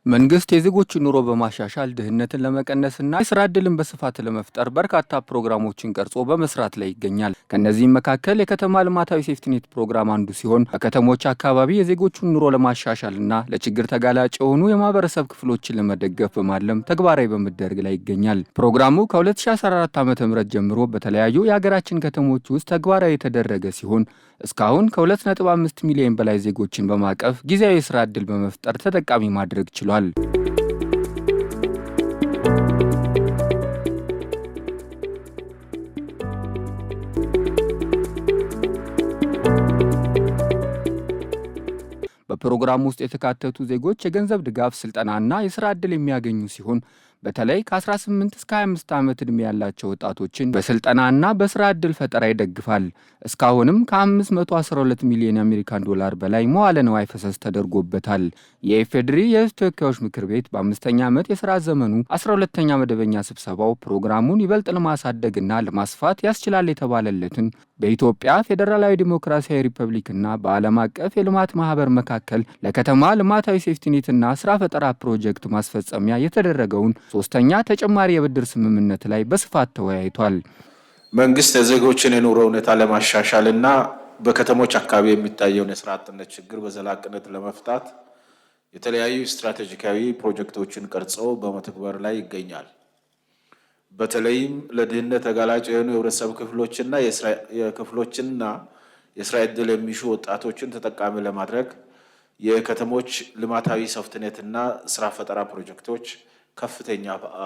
መንግስት የዜጎችን ኑሮ በማሻሻል ድህነትን ለመቀነስና የስራ ዕድልን በስፋት ለመፍጠር በርካታ ፕሮግራሞችን ቀርጾ በመስራት ላይ ይገኛል። ከእነዚህም መካከል የከተማ ልማታዊ ሴፍቲኔት ፕሮግራም አንዱ ሲሆን፣ በከተሞች አካባቢ የዜጎቹን ኑሮ ለማሻሻልና ለችግር ተጋላጭ የሆኑ የማህበረሰብ ክፍሎችን ለመደገፍ በማለም ተግባራዊ በመደረግ ላይ ይገኛል። ፕሮግራሙ ከ2014 ዓ.ም ጀምሮ በተለያዩ የሀገራችን ከተሞች ውስጥ ተግባራዊ የተደረገ ሲሆን፣ እስካሁን ከ2.5 ሚሊዮን በላይ ዜጎችን በማቀፍ ጊዜያዊ የስራ ዕድል በመፍጠር ተጠቃሚ ማድረግ ችሏል። በፕሮግራሙ ውስጥ የተካተቱ ዜጎች የገንዘብ ድጋፍ፣ ስልጠናና የስራ ዕድል የሚያገኙ ሲሆን፣ በተለይ ከ18 እስከ 25 ዓመት ዕድሜ ያላቸው ወጣቶችን በስልጠናና በስራ ዕድል ፈጠራ ይደግፋል። እስካሁንም ከ512 ሚሊዮን የአሜሪካን ዶላር በላይ መዋለ ንዋይ ፈሰስ ተደርጎበታል። የኢፌዴሪ የሕዝብ ተወካዮች ምክር ቤት በአምስተኛ ዓመት የሥራ ዘመኑ 12ኛ መደበኛ ስብሰባው ፕሮግራሙን ይበልጥ ለማሳደግና ለማስፋት ያስችላል የተባለለትን በኢትዮጵያ ፌዴራላዊ ዲሞክራሲያዊ ሪፐብሊክና በዓለም አቀፍ የልማት ማህበር መካከል ለከተማ ልማታዊ ሴፍቲኔትና ስራ ፈጠራ ፕሮጀክት ማስፈጸሚያ የተደረገውን ሶስተኛ ተጨማሪ የብድር ስምምነት ላይ በስፋት ተወያይቷል። መንግስት የዜጎችን የኑሮ ሁኔታ ለማሻሻል እና በከተሞች አካባቢ የሚታየውን የስራ አጥነት ችግር በዘላቂነት ለመፍታት የተለያዩ ስትራቴጂካዊ ፕሮጀክቶችን ቀርጾ በመተግበር ላይ ይገኛል። በተለይም ለድህነት ተጋላጭ የሆኑ የህብረተሰብ ክፍሎችና የስራ ዕድል የሚሹ ወጣቶችን ተጠቃሚ ለማድረግ የከተሞች ልማታዊ ሴፍቲኔትና ስራ ፈጠራ ፕሮጀክቶች ከፍተኛ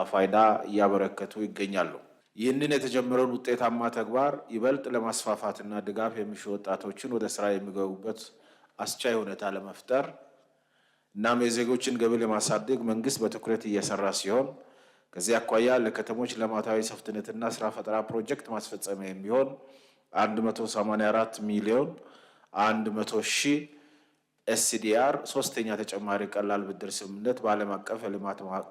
ፋይዳ እያበረከቱ ይገኛሉ። ይህንን የተጀመረውን ውጤታማ ተግባር ይበልጥ ለማስፋፋትና ድጋፍ የሚሹ ወጣቶችን ወደ ስራ የሚገቡበት አስቻይ ሁኔታ ለመፍጠር እናም የዜጎችን ገቢ ለማሳደግ መንግስት በትኩረት እየሰራ ሲሆን፣ ከዚህ አኳያ ለከተሞች ልማታዊ ሴፍቲኔትና ስራ ፈጠራ ፕሮጀክት ማስፈጸሚያ የሚሆን 184 ሚሊዮን 100 ሺህ SDR ሶስተኛ ተጨማሪ ቀላል ብድር ስምምነት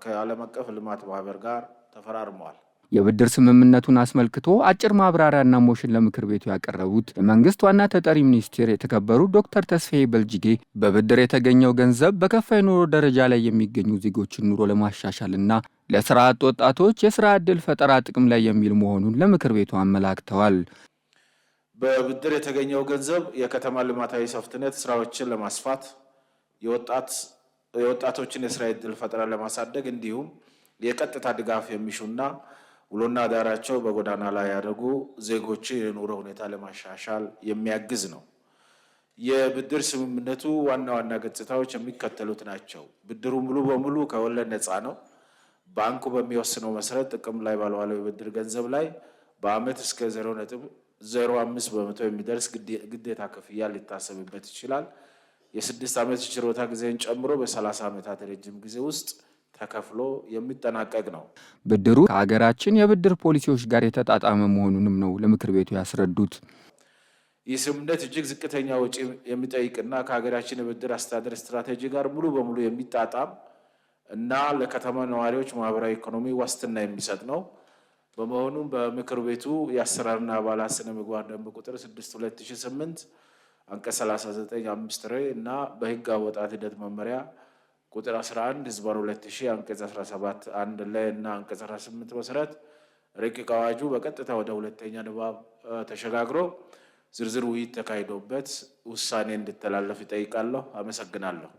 ከዓለም አቀፍ ልማት ማህበር ጋር ተፈራርመዋል። የብድር ስምምነቱን አስመልክቶ አጭር ማብራሪያና ሞሽን ለምክር ቤቱ ያቀረቡት የመንግስት ዋና ተጠሪ ሚኒስትር የተከበሩ ዶክተር ተስፋዬ በልጅጌ በብድር የተገኘው ገንዘብ በከፋ የኑሮ ደረጃ ላይ የሚገኙ ዜጎችን ኑሮ ለማሻሻልና ለስራ አጥ ወጣቶች የስራ ዕድል ፈጠራ ጥቅም ላይ የሚውል መሆኑን ለምክር ቤቱ አመላክተዋል። በብድር የተገኘው ገንዘብ የከተማ ልማታዊ ሴፍቲኔት ስራዎችን ለማስፋት፣ የወጣቶችን የስራ ዕድል ፈጠራ ለማሳደግ፣ እንዲሁም የቀጥታ ድጋፍ የሚሹና ውሎና አዳራቸው በጎዳና ላይ ያደጉ ዜጎችን የኑሮ ሁኔታ ለማሻሻል የሚያግዝ ነው። የብድር ስምምነቱ ዋና ዋና ገጽታዎች የሚከተሉት ናቸው። ብድሩ ሙሉ በሙሉ ከወለድ ነፃ ነው። ባንኩ በሚወስነው መሰረት ጥቅም ላይ ባልዋለው የብድር ገንዘብ ላይ በዓመት እስከ 0.05% የሚደርስ ግዴታ ክፍያ ሊታሰብበት ይችላል። የ6 ዓመት የችሮታ ጊዜን ጨምሮ በ30 ዓመታት ረጅም ጊዜ ውስጥ ተከፍሎ የሚጠናቀቅ ነው። ብድሩ ከሀገራችን የብድር ፖሊሲዎች ጋር የተጣጣመ መሆኑንም ነው ለምክር ቤቱ ያስረዱት። ይህ ስምምነት እጅግ ዝቅተኛ ወጪ የሚጠይቅና ከሀገራችን የብድር አስተዳደር ስትራቴጂ ጋር ሙሉ በሙሉ የሚጣጣም እና ለከተማ ነዋሪዎች ማህበራዊ ኢኮኖሚ ዋስትና የሚሰጥ ነው። በመሆኑም በምክር ቤቱ የአሰራርና አባላት ስነ ምግባር ደንብ ቁጥር 6 2008 አንቀጽ 39 5 ሬ እና በህግ አወጣት ሂደት መመሪያ ቁጥር 11/2000 አንቀጽ 17 1 ላይ እና አንቀጽ 18 መሰረት ረቂቅ አዋጁ በቀጥታ ወደ ሁለተኛ ንባብ ተሸጋግሮ ዝርዝር ውይይት ተካሂዶበት ውሳኔ እንዲተላለፍ እጠይቃለሁ። አመሰግናለሁ።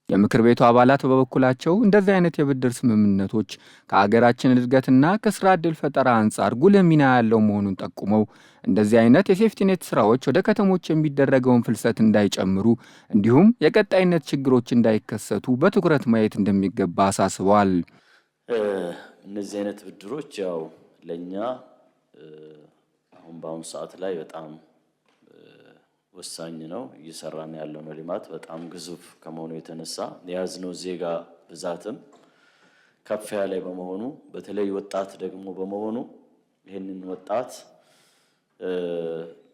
የምክር ቤቱ አባላት በበኩላቸው እንደዚህ አይነት የብድር ስምምነቶች ከሀገራችን እድገትና ከስራ ዕድል ፈጠራ አንጻር ጉልህ ሚና ያለው መሆኑን ጠቁመው፣ እንደዚህ አይነት የሴፍቲኔት ስራዎች ወደ ከተሞች የሚደረገውን ፍልሰት እንዳይጨምሩ እንዲሁም የቀጣይነት ችግሮች እንዳይከሰቱ በትኩረት ማየት እንደሚገባ አሳስበዋል። እነዚህ አይነት ብድሮች ያው ለእኛ አሁን በአሁኑ ሰዓት ላይ በጣም ወሳኝ ነው። እየሰራን ያለነው ልማት በጣም ግዙፍ ከመሆኑ የተነሳ፣ የያዝነው ዜጋ ብዛትም ከፍ ያለ በመሆኑ፣ በተለይ ወጣት ደግሞ በመሆኑ፣ ይህንን ወጣት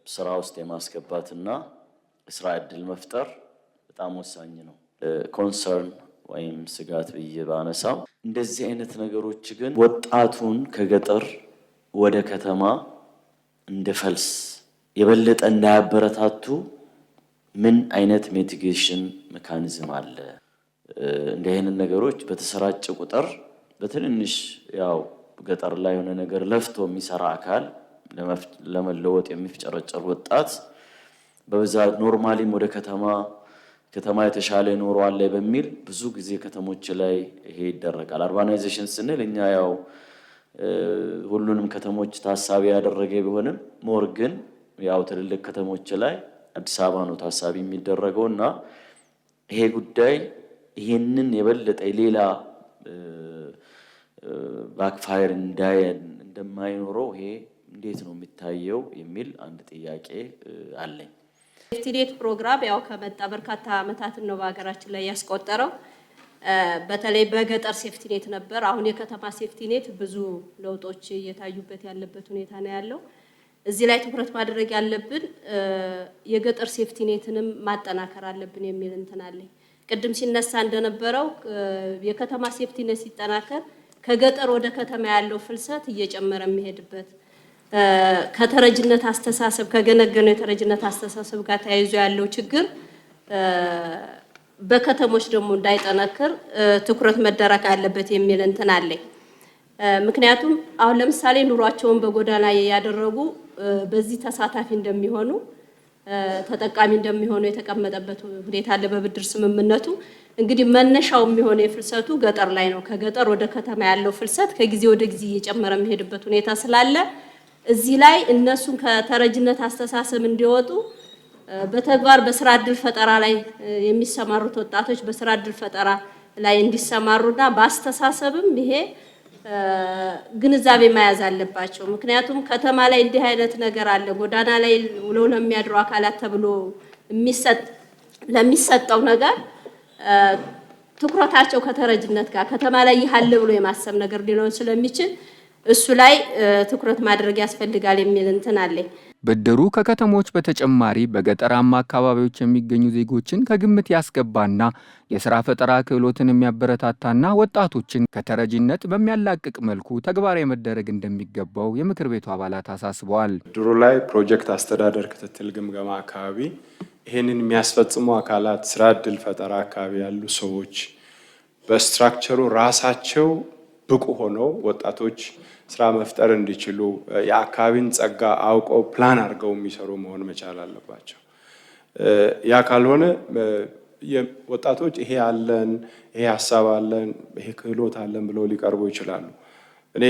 ስራ ውስጥ የማስገባትና ስራ እድል መፍጠር በጣም ወሳኝ ነው። Concern ወይም ስጋት ብዬ ባነሳው፣ እንደዚህ አይነት ነገሮች ግን ወጣቱን ከገጠር ወደ ከተማ እንዲፈልስ የበለጠ እንዳያበረታቱ ምን አይነት mitigation mechanism አለ? እንዲህ አይነት ነገሮች በተሰራጨ ቁጥር በትንንሽ ያው ገጠር ላይ የሆነ ነገር ለፍቶ የሚሰራ አካል፣ ለመለወጥ የሚፍጨረጨር ወጣት በብዛት normally ም ወደ ከተማ፣ ከተማ የተሻለ ኑሮ አለ በሚል ብዙ ጊዜ ከተሞች ላይ ይሄ ይደረጋል። Urbanization ስንል እኛ ያው ሁሉንም ከተሞች ታሳቢ ያደረገ ቢሆንም more ግን ያው ትልልቅ ከተሞች ላይ አዲስ አበባ ነው ታሳቢ የሚደረገው። እና ይሄ ጉዳይ ይሄንን የበለጠ ሌላ backfire እንደማይኖረው ይሄ እንዴት ነው የሚታየው የሚል አንድ ጥያቄ አለኝ። Safety net ፕሮግራም ያው ከመጣ በርካታ ዓመታትን ነው በሀገራችን ላይ ያስቆጠረው። በተለይ በገጠር safety net ነበር። አሁን የከተማ safety net ብዙ ለውጦች እየታዩበት ያለበት ሁኔታ ነው ያለው። እዚህ ላይ ትኩረት ማድረግ ያለብን የገጠር safety net ንም ማጠናከር አለብን የሚል እንትን አለኝ። ቅድም ሲነሳ እንደነበረው የከተማ safety net ሲጠናከር ከገጠር ወደ ከተማ ያለው ፍልሰት እየጨመረ የሚሄድበት፣ ከተረጅነት አስተሳሰብ፣ ከገነገነው የተረጅነት አስተሳሰብ ጋር ተያይዞ ያለው ችግር በከተሞች ደግሞ እንዳይጠነክር ትኩረት መደረግ አለበት የሚል እንትን አለኝ። ምክንያቱም አሁን ለምሳሌ ኑሯቸውን በጎዳና ያደረጉ በዚህ ተሳታፊ እንደሚሆኑ፣ ተጠቃሚ እንደሚሆኑ የተቀመጠበት ሁኔታ አለ በብድር ስምምነቱ። እንግዲህ መነሻው የሚሆነው የፍልሰቱ ገጠር ላይ ነው። ከገጠር ወደ ከተማ ያለው ፍልሰት ከጊዜ ወደ ጊዜ እየጨመረ የሚሄድበት ሁኔታ ስላለ እዚህ ላይ እነሱን ከተረጅነት አስተሳሰብ እንዲወጡ በተግባር በስራ እድል ፈጠራ ላይ የሚሰማሩት ወጣቶች በስራ እድል ፈጠራ ላይ እንዲሰማሩና በአስተሳሰብም ይሄ ግንዛቤ መያዝ አለባቸው። ምክንያቱም ከተማ ላይ እንዲህ አይነት ነገር አለ፣ ጎዳና ላይ ውለው ለሚያድሩ አካላት ተብሎ ለሚሰጠው ነገር ትኩረታቸው ከተረጅነት ጋር ከተማ ላይ ይህ አለ ብሎ የማሰብ ነገር ሊሆን ስለሚችል እሱ ላይ ትኩረት ማድረግ ያስፈልጋል የሚል እንትን አለኝ። ብድሩ ከከተሞች በተጨማሪ በገጠራማ አካባቢዎች የሚገኙ ዜጎችን ከግምት ያስገባና የስራ ፈጠራ ክህሎትን የሚያበረታታና ወጣቶችን ከተረጂነት በሚያላቅቅ መልኩ ተግባራዊ መደረግ እንደሚገባው የምክር ቤቱ አባላት አሳስበዋል። ብድሩ ላይ ፕሮጀክት አስተዳደር፣ ክትትል፣ ግምገማ አካባቢ ይህንን የሚያስፈጽሙ አካላት፣ ስራ እድል ፈጠራ አካባቢ ያሉ ሰዎች በ structure ኡ ራሳቸው ብቁ ሆነው ወጣቶች ስራ መፍጠር እንዲችሉ የአካባቢን ጸጋ አውቀው ፕላን አድርገው የሚሰሩ መሆን መቻል አለባቸው። ያ ካልሆነ ወጣቶች ይሄ አለን፣ ይሄ ሀሳብ አለን፣ ይሄ ክህሎት አለን ብለው ሊቀርቡ ይችላሉ። እኔ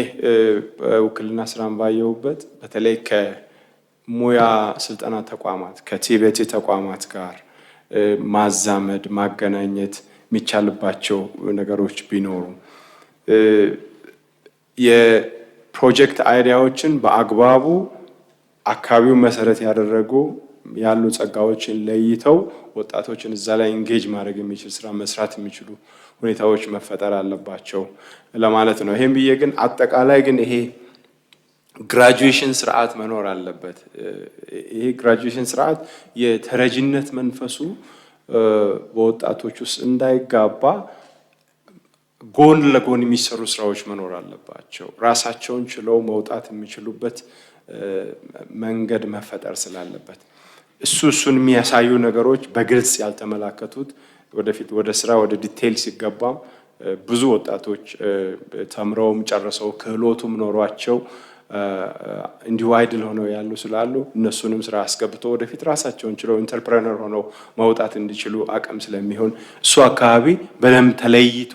ውክልና ስራን ባየሁበት በተለይ ከሙያ ስልጠና ተቋማት፣ ከ TVET ተቋማት ጋር ማዛመድ፣ ማገናኘት የሚቻልባቸው ነገሮች ቢኖሩ፣ የፕሮጀክት idea ዎችን በአግባቡ አካባቢውን መሰረት ያደረጉ፣ ያሉ ጸጋዎችን ለይተው ወጣቶችን እዛ ላይ engage ማድረግ የሚችል ስራ መስራት የሚችሉ ሁኔታዎች መፈጠር አለባቸው ለማለት ነው። ይሄም ብዬ ግን አጠቃላይ ግን ይሄ graduation ስርዓት መኖር አለበት። ይሄ graduation ስርዓት የተረጂነት መንፈሱ በወጣቶች ውስጥ እንዳይጋባ ጎን ለጎን የሚሰሩ ስራዎች መኖር አለባቸው። ራሳቸውን ችለው መውጣት የሚችሉበት መንገድ መፈጠር ስላለበት እሱን የሚያሳዩ ነገሮች በግልጽ ያልተመላከቱት ወደፊት ወደ ስራ ወደ detail ሲገባም ብዙ ወጣቶች ተምረውም ጨርሰው ክህሎቱም ኖሯቸው እንዲሁ idle ሆነው ያሉ ስላሉ እነሱንም ስራ አስገብቶ ወደፊት ራሳቸውን ችለው entrepreneur ሆነው መውጣት እንዲችሉ አቅም ስለሚሆን እሱ አካባቢ በደንብ ተለይቶ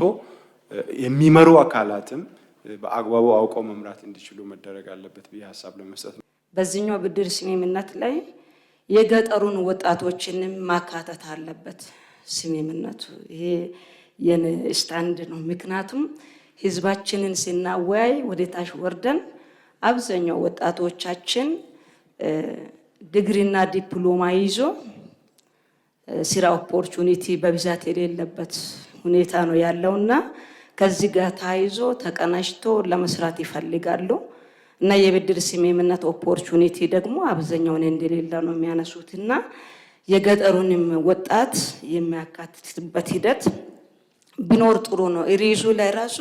የሚመሩ አካላትም በአግባቡ አውቀው መምራት እንዲችሉ መደረግ አለበት ብዬ ሀሳብ ለመስጠት ነው። በዚህኛው ብድር ስምምነት ላይ የገጠሩን ወጣቶችንም ማካተት አለበት ስምምነቱ። ይሄ የኔ stand ነው። ምክንያቱም ህዝባችንን ስናወያይ ወደ ታች ወርደን አብዛኛው ወጣቶቻችን ዲግሪና ዲፕሎማ ይዞ ስራ opportunity በብዛት የሌለበት ሁኔታ ነው ያለውና ከዚህ ጋር ተያይዞ ተቀናጅቶ ለመስራት ይፈልጋሉ እና የብድር ስምምነት opportunity ደግሞ አብዛኛውን እንደሌለ ነው የሚያነሱት እና የገጠሩንም ወጣት የሚያካትትበት ሂደት ቢኖር ጥሩ ነው። ርዕሱ ላይ ራሱ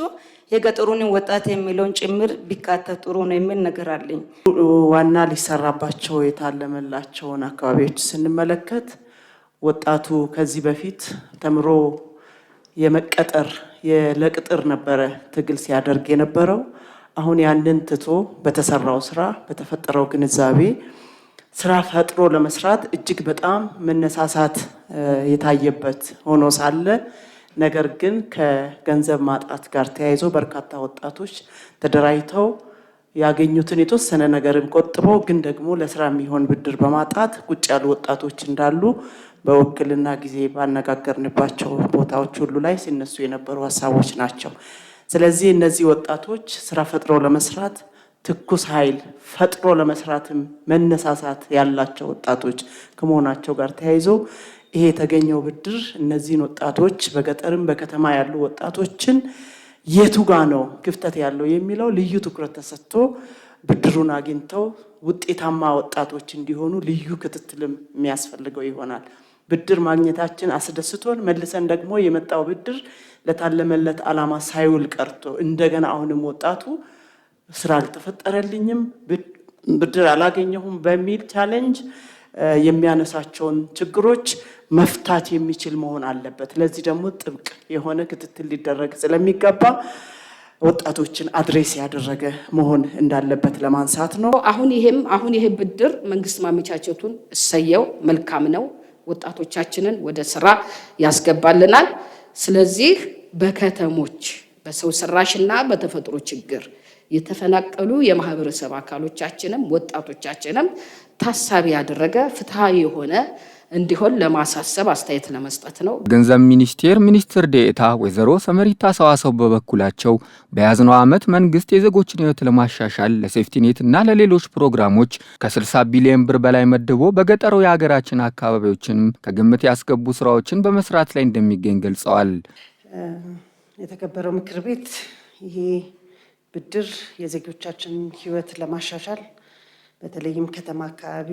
የገጠሩንም ወጣት የሚለውን ጭምር ቢካተት ጥሩ ነው የሚል ነገር አለኝ። ዋና ሊሰራባቸው የታለመላቸውን አካባቢዎች ስንመለከት ወጣቱ ከዚህ በፊት ተምሮ የመቀጠር ለቅጥር ነበረ ትግል ሲያደርግ የነበረው። አሁን ያንን ትቶ በተሰራው ስራ፣ በተፈጠረው ግንዛቤ ስራ ፈጥሮ ለመስራት እጅግ በጣም መነሳሳት የታየበት ሆኖ ሳለ፣ ነገር ግን ከገንዘብ ማጣት ጋር ተያይዞ በርካታ ወጣቶች ተደራጅተው ያገኙትን የተወሰነ ነገርም ቆጥበው ግን ደግሞ ለስራ የሚሆን ብድር በማጣት ቁጭ ያሉ ወጣቶች እንዳሉ በውክልና ጊዜ ባነጋገርንባቸው ቦታዎች ሁሉ ላይ ሲነሱ የነበሩ ሀሳቦች ናቸው። ስለዚህ እነዚህ ወጣቶች ስራ ፈጥረው ለመስራት ትኩስ ኃይል፣ ፈጥሮ ለመስራትም መነሳሳት ያላቸው ወጣቶች ከመሆናቸው ጋር ተያይዞ ይሄ የተገኘው ብድር እነዚህን ወጣቶች፣ በገጠርም በከተማ ያሉ ወጣቶችን የቱ ጋ ነው ክፍተት ያለው የሚለው ልዩ ትኩረት ተሰጥቶ ብድሩን አግኝተው ውጤታማ ወጣቶች እንዲሆኑ ልዩ ክትትልም የሚያስፈልገው ይሆናል። ብድር ማግኘታችን አስደስቶን መልሰን ደግሞ የመጣው ብድር ለታለመለት ዓላማ ሳይውል ቀርቶ እንደገና አሁንም ወጣቱ ስራ አልተፈጠረልኝም፣ ብድር አላገኘሁም በሚል challenge የሚያነሳቸውን ችግሮች መፍታት የሚችል መሆን አለበት። ለዚህ ደግሞ ጥብቅ የሆነ ክትትል ሊደረግ ስለሚገባ ወጣቶችን address ያደረገ መሆን እንዳለበት ለማንሳት ነው። አሁን ይሄ ብድር መንግስት ማመቻቸቱን እሰየው፣ መልካም ነው። ወጣቶቻችንን ወደ ስራ ያስገባልናል። ስለዚህ በከተሞች በሰው ሰራሽና በተፈጥሮ ችግር የተፈናቀሉ የማህበረሰብ አካሎቻችንም ወጣቶቻችንም ታሳቢ ያደረገ ፍትሃዊ የሆነ እንዲሆን ለማሳሰብ፣ አስተያየት ለመስጠት ነው። ገንዘብ ሚኒስቴር ሚኒስትር ዴኤታ ወይዘሮ ሰመሪታ ሰዋሰው በበኩላቸው በያዝነው ዓመት መንግስት የዜጎችን ሕይወት ለማሻሻል ለሴፍቲኔት እና ለሌሎች ፕሮግራሞች ከ60 ቢሊዮን ብር በላይ መድቦ በገጠሩ የሀገራችን አካባቢዎችንም ከግምት ያስገቡ ስራዎችን በመስራት ላይ እንደሚገኝ ገልጸዋል። የተከበረው ምክር ቤት፣ ይሄ ብድር የዜጎቻችንን ሕይወት ለማሻሻል በተለይም ከተማ አካባቢ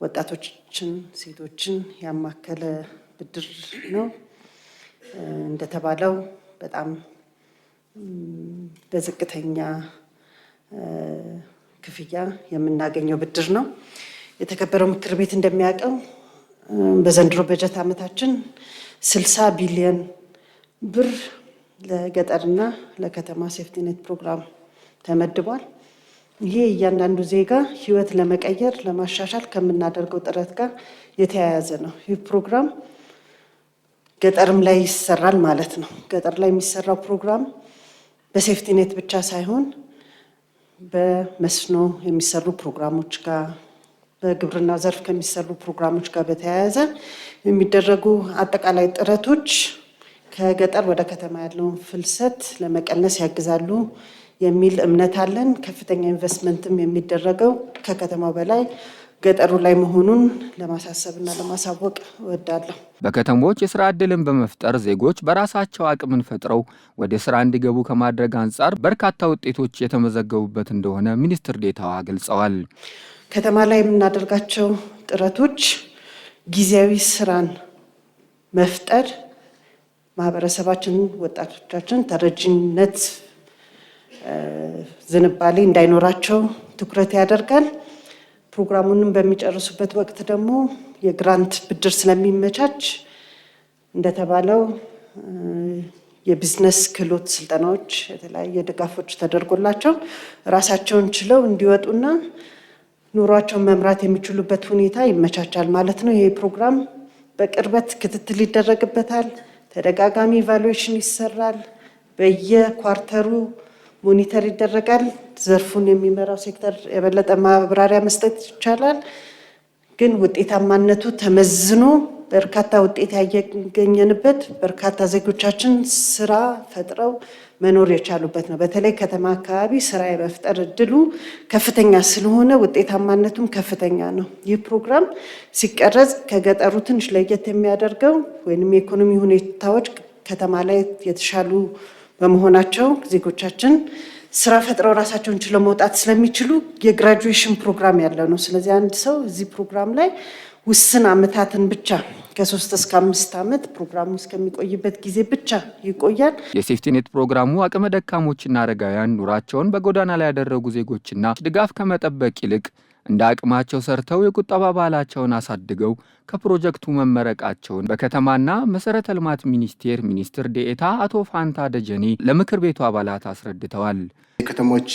ወጣቶችን፣ ሴቶችን ያማከለ ብድር ነው። እንደተባለው በጣም በዝቅተኛ ክፍያ የምናገኘው ብድር ነው። የተከበረው ምክር ቤት እንደሚያውቀው በዘንድሮ በጀት ዓመታችን 60 ቢሊዮን ብር ለገጠርና ለከተማ ሴፍቲኔት ፕሮግራም ተመድቧል። ይሄ እያንዳንዱ ዜጋ ሕይወት ለመቀየር፣ ለማሻሻል ከምናደርገው ጥረት ጋር የተያያዘ ነው። ይህ ፕሮግራም ገጠርም ላይ ይሰራል ማለት ነው። ገጠር ላይ የሚሰራው ፕሮግራም በሴፍቲኔት ብቻ ሳይሆን በመስኖ የሚሰሩ ፕሮግራሞች ጋር፣ በግብርና ዘርፍ ከሚሰሩ ፕሮግራሞች ጋር በተያያዘ የሚደረጉ አጠቃላይ ጥረቶች ከገጠር ወደ ከተማ ያለውን ፍልሰት ለመቀነስ ያግዛሉ የሚል እምነት አለን። ከፍተኛ ኢንቨስትመንትም የሚደረገው ከከተማው በላይ ገጠሩ ላይ መሆኑን ለማሳሰብና ለማሳወቅ እወዳለሁ። በከተሞች የስራ ዕድልን በመፍጠር ዜጎች በራሳቸው አቅምን ፈጥረው ወደ ስራ እንዲገቡ ከማድረግ አንጻር በርካታ ውጤቶች የተመዘገቡበት እንደሆነ ሚኒስትር ዴኤታዋ ገልጸዋል። ከተማ ላይ የምናደርጋቸው ጥረቶች ጊዜያዊ ስራን መፍጠር ማህበረሰባችንን፣ ወጣቶቻችን ተረጂነት ዝንባሌ እንዳይኖራቸው ትኩረት ያደርጋል። ፕሮግራሙንም በሚጨርሱበት ወቅት ደግሞ የ grant ብድር ስለሚመቻች እንደተባለው የቢዝነስ ክህሎት ስልጠናዎች፣ የተለያየ ድጋፎች ተደርጎላቸው ራሳቸውን ችለው እንዲወጡና ኑሯቸውን መምራት የሚችሉበት ሁኔታ ይመቻቻል ማለት ነው። ይህ ፕሮግራም በቅርበት ክትትል ይደረግበታል። ተደጋጋሚ evaluation ይሰራል። በየ quarter ኡ monitor ይደረጋል። ዘርፉን የሚመራው ሴክተር የበለጠ ማብራሪያ መስጠት ይቻላል። ግን ውጤታማነቱ ተመዝኖ በርካታ ውጤት ያገኘንበት፣ በርካታ ዜጎቻችን ስራ ፈጥረው መኖር የቻሉበት ነው። በተለይ ከተማ አካባቢ ስራ የመፍጠር እድሉ ከፍተኛ ስለሆነ ውጤታማነቱም ከፍተኛ ነው። ይህ ፕሮግራም ሲቀረጽ ከገጠሩ ትንሽ ለየት የሚያደርገው ወይም የኢኮኖሚ ሁኔታዎች ከተማ ላይ የተሻሉ በመሆናቸው ዜጎቻችን ስራ ፈጥረው ራሳቸውን ችለው መውጣት ስለሚችሉ የ graduation ፕሮግራም ያለው ነው። ስለዚህ አንድ ሰው እዚህ ፕሮግራም ላይ ውስን ዓመታትን ብቻ፣ ከ3 እስከ 5 ዓመት ፕሮግራሙ እስከሚቆይበት ጊዜ ብቻ ይቆያል። የሴፍቲኔት ፕሮግራሙ አቅመ ደካሞችና አረጋውያን፣ ኑሯቸውን በጎዳና ላይ ያደረጉ ዜጎችና ድጋፍ ከመጠበቅ ይልቅ እንደ አቅማቸው ሰርተው የቁጠባ ባህላቸውን አሳድገው ከፕሮጀክቱ መመረቃቸውን በከተማና መሰረተ ልማት ሚኒስቴር ሚኒስትር ዴኤታ አቶ ፋንታ ደጀኔ ለምክር ቤቱ አባላት አስረድተዋል። የከተሞች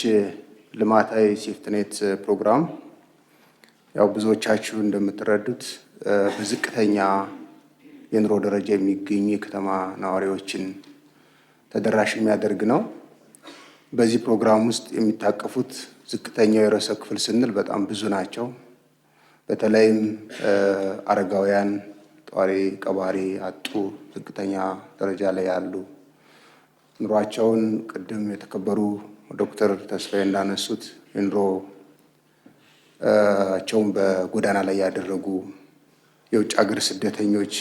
ልማታዊ ሴፍትኔት ፕሮግራም ያው ብዙዎቻችሁ እንደምትረዱት በዝቅተኛ የኑሮ ደረጃ የሚገኙ የከተማ ነዋሪዎችን ተደራሽ የሚያደርግ ነው። በዚህ ፕሮግራም ውስጥ የሚታቀፉት ዝቅተኛው የህብረተሰብ ክፍል ስንል በጣም ብዙ ናቸው። በተለይም አረጋውያን፣ ጧሪ ቀባሪ አጡ፣ ዝቅተኛ ደረጃ ላይ ያሉ፣ ኑሯቸውን ቅድም የተከበሩ ዶክተር ተስፋዬ እንዳነሱት የኑሮቸውን በጎዳና ላይ ያደረጉ፣ የውጭ ሀገር ስደተኞች፣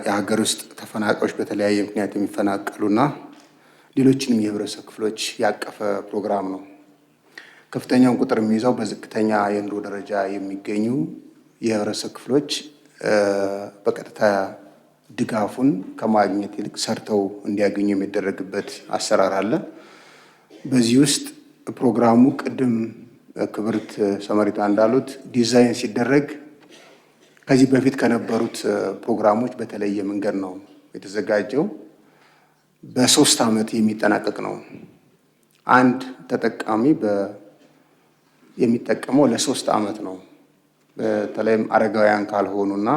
የሀገር ውስጥ ተፈናቃዮች፣ በተለያየ ምክንያት የሚፈናቀሉና ሌሎችንም የህብረተሰብ ክፍሎች ያቀፈ ፕሮግራም ነው። ከፍተኛውን ቁጥር የሚይዘው በዝቅተኛ የኑሮ ደረጃ የሚገኙ የህብረተሰብ ክፍሎች በቀጥታ ድጋፉን ከማግኘት ይልቅ ሰርተው እንዲያገኙ የሚደረግበት አሰራር አለ። በዚህ ውስጥ ፕሮግራሙ ቅድም ክብርት ሰመሪታ እንዳሉት ዲዛይን ሲደረግ ከዚህ በፊት ከነበሩት ፕሮግራሞች በተለየ መንገድ ነው የተዘጋጀው። በ3 ዓመት የሚጠናቀቅ ነው። አንድ ተጠቃሚ የሚጠቀመው ለ3 ዓመት ነው። በተለይም አረጋውያን ካልሆኑና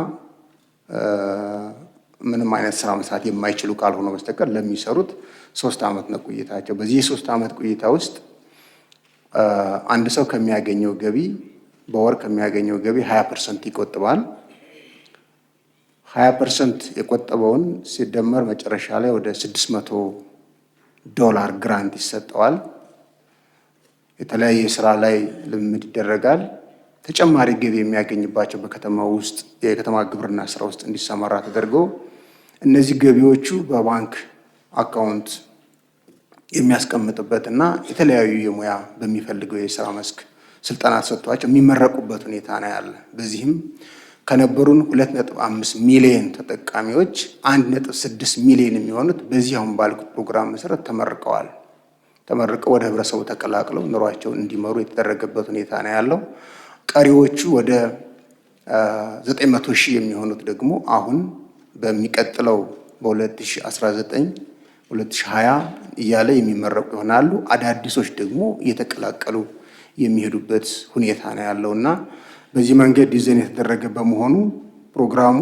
ምንም አይነት ስራ መስራት የማይችሉ ካልሆኑ በስተቀር ለሚሰሩት 3 ዓመት ነው ቆይታቸው። በዚህ የ3 ዓመት ቆይታ ውስጥ አንድ ሰው ከሚያገኘው ገቢ፣ በወር ከሚያገኘው ገቢ 20% ይቆጥባል። 20% የቆጠበውን ሲደመር መጨረሻ ላይ ወደ $600 grant ይሰጠዋል። የተለያየ ስራ ላይ ልምምድ ይደረጋል። ተጨማሪ ገቢ የሚያገኝባቸው በከተማ ውስጥ የከተማ ግብርና ስራ ውስጥ እንዲሰማራ ተደርጎ እነዚህ ገቢዎቹ በባንክ account የሚያስቀምጥበት እና የተለያዩ የሙያ በሚፈልገው የስራ መስክ ስልጠና ተሰጥቷቸው የሚመረቁበት ሁኔታ ነው ያለ። በዚህም ከነበሩን 2.5 ሚሊዮን ተጠቃሚዎች 1.6 ሚሊዮን የሚሆኑት በዚህ አሁን ባልኩት ፕሮግራም መሰረት ተመርቀዋል። ተመርቀው ወደ ህብረተሰቡ ተቀላቅለው ኑሯቸውን እንዲመሩ የተደረገበት ሁኔታ ነው ያለው። ቀሪዎቹ ወደ 900 ሺህ የሚሆኑት ደግሞ አሁን በሚቀጥለው በ2019፣ 2020 እያለ የሚመረቁ ይሆናሉ። አዳዲሶች ደግሞ እየተቀላቀሉ የሚሄዱበት ሁኔታ ነው ያለው እና በዚህ መንገድ ዲዛይን የተደረገ በመሆኑ ፕሮግራሙ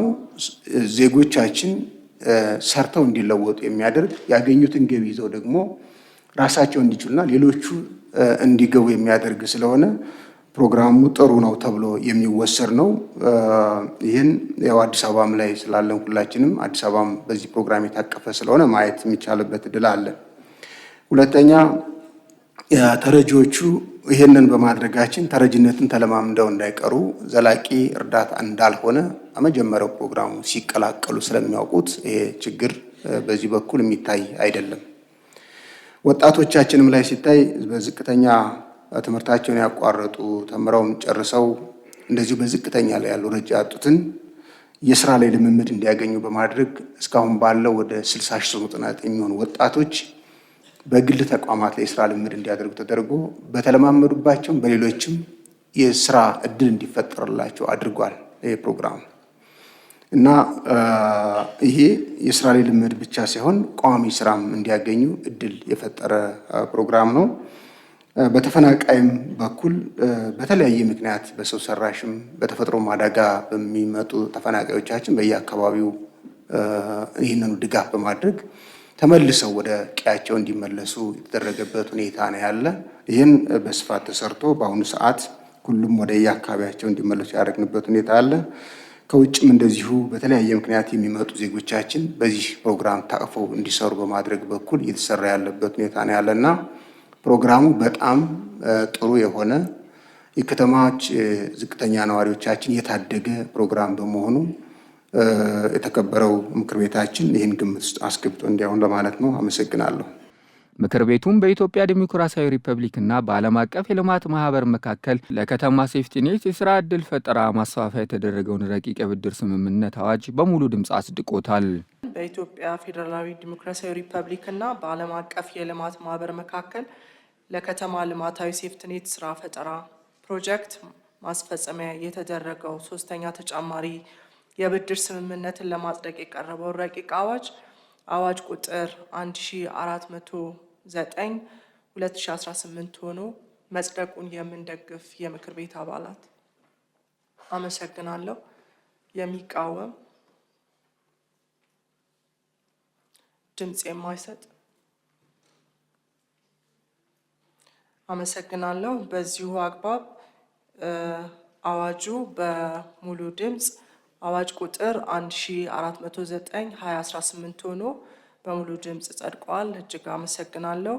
ዜጎቻችን ሰርተው እንዲለወጡ የሚያደርግ፣ ያገኙትን ገቢ ይዘው ደግሞ ራሳቸው እንዲችሉና ሌሎቹ እንዲገቡ የሚያደርግ ስለሆነ ፕሮግራሙ ጥሩ ነው ተብሎ የሚወሰድ ነው። ይህን ያው አዲስ አበባም ላይ ስላለን ሁላችንም አዲስ አበባም በዚህ ፕሮግራም የታቀፈ ስለሆነ ማየት የሚቻልበት እድል አለ። ሁለተኛ፣ ተረጂዎቹ ይህንን በማድረጋችን ተረጂነትን ተለማምደው እንዳይቀሩ፣ ዘላቂ እርዳታ እንዳልሆነ መጀመሪያው ፕሮግራሙ ሲቀላቀሉ ስለሚያውቁት ይሄ ችግር በዚህ በኩል የሚታይ አይደለም። ወጣቶቻችንም ላይ ሲታይ በዝቅተኛ ትምህርታቸውን ያቋረጡ፣ ተምረውም ጨርሰው እንደዚሁ በዝቅተኛ ላይ ያሉ ደረጃ ያጡትን የስራ ላይ ልምምድ እንዲያገኙ በማድረግ እስካሁን ባለው ወደ 60,399 የሚሆኑ ወጣቶች በግል ተቋማት ላይ የስራ ልምምድ እንዲያደርጉ ተደርጎ በተለማመዱባቸውም በሌሎችም የስራ እድል እንዲፈጠርላቸው አድርጓል ይህ ፕሮግራም። እና ይሄ የስራ ላይ ልምምድ ብቻ ሳይሆን ቋሚ ስራም እንዲያገኙ እድል የፈጠረ ፕሮግራም ነው። በተፈናቃይም በኩል በተለያየ ምክንያት በሰው ሰራሽም በተፈጥሮም አደጋ በሚመጡ ተፈናቃዮቻችን በየአካባቢው ይህንኑ ድጋፍ በማድረግ ተመልሰው ወደ ቀያቸው እንዲመለሱ የተደረገበት ሁኔታ ነው ያለ። ይህን በስፋት ተሰርቶ በአሁኑ ሰዓት ሁሉም ወደ የአካባቢያቸው እንዲመለሱ ያደረግንበት ሁኔታ አለ። ከውጭም እንደዚሁ በተለያየ ምክንያት የሚመጡ ዜጎቻችን በዚህ ፕሮግራም ታቅፈው እንዲሰሩ በማድረግ በኩል እየተሰራ ያለበት ሁኔታ ነው ያለና ፕሮግራሙ በጣም ጥሩ የሆነ፣ የከተማዎች ዝቅተኛ ነዋሪዎቻችን የታደገ ፕሮግራም በመሆኑ የተከበረው ምክር ቤታችን ይህን ግምት ውስጥ አስገብቶ እንዲያየው ለማለት ነው። አመሰግናለሁ። ምክር ቤቱም በኢትዮጵያ ዲሞክራሲያዊ ሪፐብሊክና በዓለም አቀፍ የልማት ማህበር መካከል ለከተማ ሴፍቲኔት የስራ ዕድል ፈጠራ ማስፋፊያ የተደረገውን ረቂቅ የብድር ስምምነት አዋጅ በሙሉ ድምፅ አጽድቆታል። በኢትዮጵያ ፌዴራላዊ ዲሞክራሲያዊ ሪፐብሊክና በዓለም አቀፍ የልማት ማህበር መካከል ለከተማ ልማታዊ ሴፍትኔት ስራ ፈጠራ ፕሮጀክት ማስፈጸሚያ የተደረገው ሶስተኛ ተጨማሪ የብድር ስምምነትን ለማጽደቅ የቀረበው ረቂቅ አዋጅ አዋጅ ቁጥር 1409 2018 ሆኖ መጽደቁን የምንደግፍ የምክር ቤት አባላት? አመሰግናለሁ። የሚቃወም? ድምፅ የማይሰጥ? አመሰግናለሁ። በዚሁ አግባብ አዋጁ በሙሉ ድምፅ አዋጅ ቁጥር 1409 2018 ሆኖ በሙሉ ድምፅ ጸድቋል። እጅግ አመሰግናለሁ።